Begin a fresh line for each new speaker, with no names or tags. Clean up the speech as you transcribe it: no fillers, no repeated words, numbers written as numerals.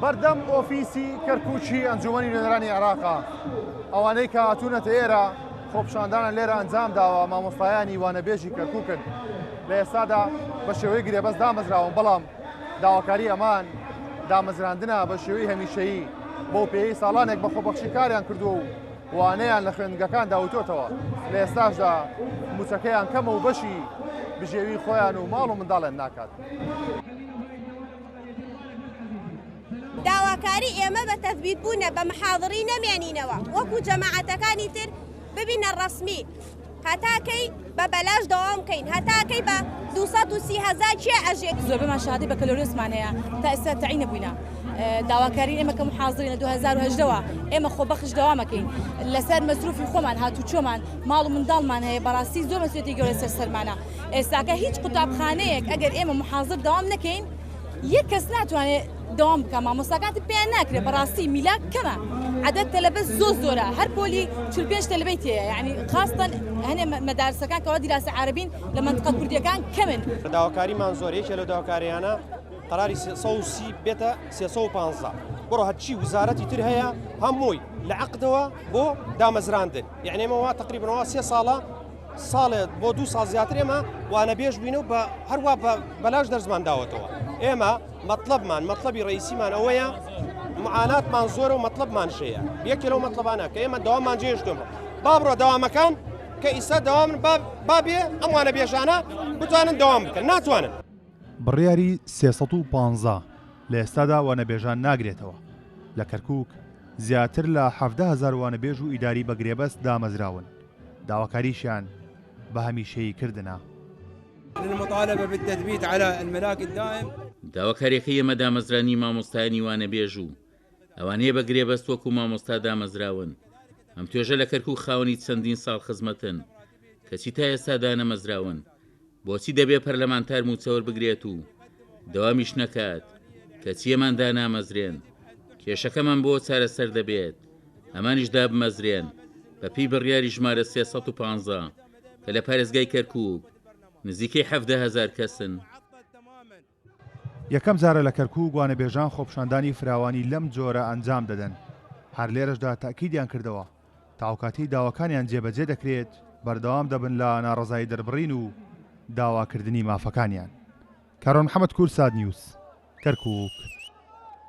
بەردەم ئۆفیسی کەرکوکی ئەنجومەنی نوێنەرانی عێراقە. ئەوانەی کە هاتوونەتە ئێرە خۆپیشاندانیان لێرە ئەنجام داوە مامۆستایانی وانەبێژی کەرکوکن. لە ئێستادا بە شێوەی گرێبەست دامەزراون، بەڵام داواکاری ئەمان دامەزراندنە بە شێوەی هەمیشەیی، بەو پێیەی ساڵانێک بە خۆبەخشی کاریان کردووە و وانەیان لە خوێندنگەکاندا وتۆتەوە، لە ئێستاشدا مووچەکەیان کەمە و بەشی بژێوی خۆیان و ماڵ و منداڵیان ناکات.
داواکاری ئێمە بە تەسبیت بوونە بە محازڕی نەمێنینەوە وەکو جەماعەتەکانی تر ببینە ڕەسمی هەتا کەی بە بەلاش دەوام کەین هەتا کەی بە 230 هەزار کێ ئەژێت.
زۆربەمان شەهادەی بەکەلۆریۆسمان هەیە تا ئێستا تەعین نەبووینە داواکاری ئێمە کە محازرین لە 2018 وە ئێمە خۆبەخش دەوامەکەین لەسەر مەسروفی خۆمان هاتوچۆمان ماڵ و منداڵمان هەیە بەڕاستی زۆر مەسولیەتی گەورە سەر سەرمانە ئێستاکە هیچ قوتابخانەیەک ئەگەر ئێمە محازر دەوام نەکەین یەک کەس ناتوانێت دەوام بکە مامۆستاکان پێیان ناکرێت بەڕاستی میلاک کەمە عدد تەلەبە زۆر زۆرە هەر پۆلی 45 تەلەبەی تێیە یعنی خاستەن هەنێ مەدارسەکان کەوا دیراسە عربین لە منطقە کوردیەکان کەمن.
داواکاریمان زۆر یەکێ لەو داواکاریانە قەراری 330 بێتە 315 بڕۆ هەرچی وزارەتی تر هەیە هەمووی لە عەقدەوە بۆ دامەزراندن یعنی ئێمە وا تقریبا وا سێ ساڵە ساڵێ بۆ دوو ساڵ زیاتر ئێمە وانەبێژ بووینە و بە هەروە بە بەلاش دەرزمان داوەتەوە ئێمە مەطلبمان مەطلبی ڕئیسیمان ئەوەیە معاناتمان زۆرە و مەطلبمان شەیە یەکێ لەو مەطلبانە کە ئێمە داوامان جێشتم با بڕۆ دەوامەکان کە ئیسا دەوامن با بێ ئەم وانەبێژانە بتوانن دەوام بکەن ناتوانن.
بڕیاری 315 لە ئێستادا وانەبێژان ناگرێتەوە. لە کەرکووک زیاتر لە 17 هەزار وانەبێژ و ئیداری بە گرێبەست دامەزراون. داواکاریشیان بە هەمیشەیی کردنە.
المطالبە بالتثبیت علی الملاک الدائم.
داواکاریەکەی ئێمە دامەزرانی مامۆستایانی وانەبێژ و ئەوانەیە بە گرێبەست وەکو مامۆستا دامەزراون، ئەم توێژە لە کەرکوک خاوەنی چەندین ساڵ خزمەتن کەچی تا ئێستا دانەمەزراون، بۆچی دەبێ پەرلەمانتار موچە وەربگرێت و دەوامیش نەکات کەچی ئەمان دانامەزرێن، کێشەکەمان بۆ چارەسەر دەبێت ئەمانیش دابمەزرێن بەپێی بڕیاری ژمارە 315 کە لە پارێزگای کەرکوک نزیکەی 17 هەزار کەسن.
یەکەم جارە لە کەرکوک وانەبێژان خۆپیشاندانی فراوانی لەم جۆرە ئەنجام دەدەن، هەر لێرەشدا تەئکیدیان کردەوە تا ئەوکاتەی داواکانیان جێبەجێ دەکرێت بەردەوام دەبن لە ناڕەزایی دەربڕین و داواکردنی مافەکانیان. کاروان محەمەد کوردسات نیوز، کەرکوک.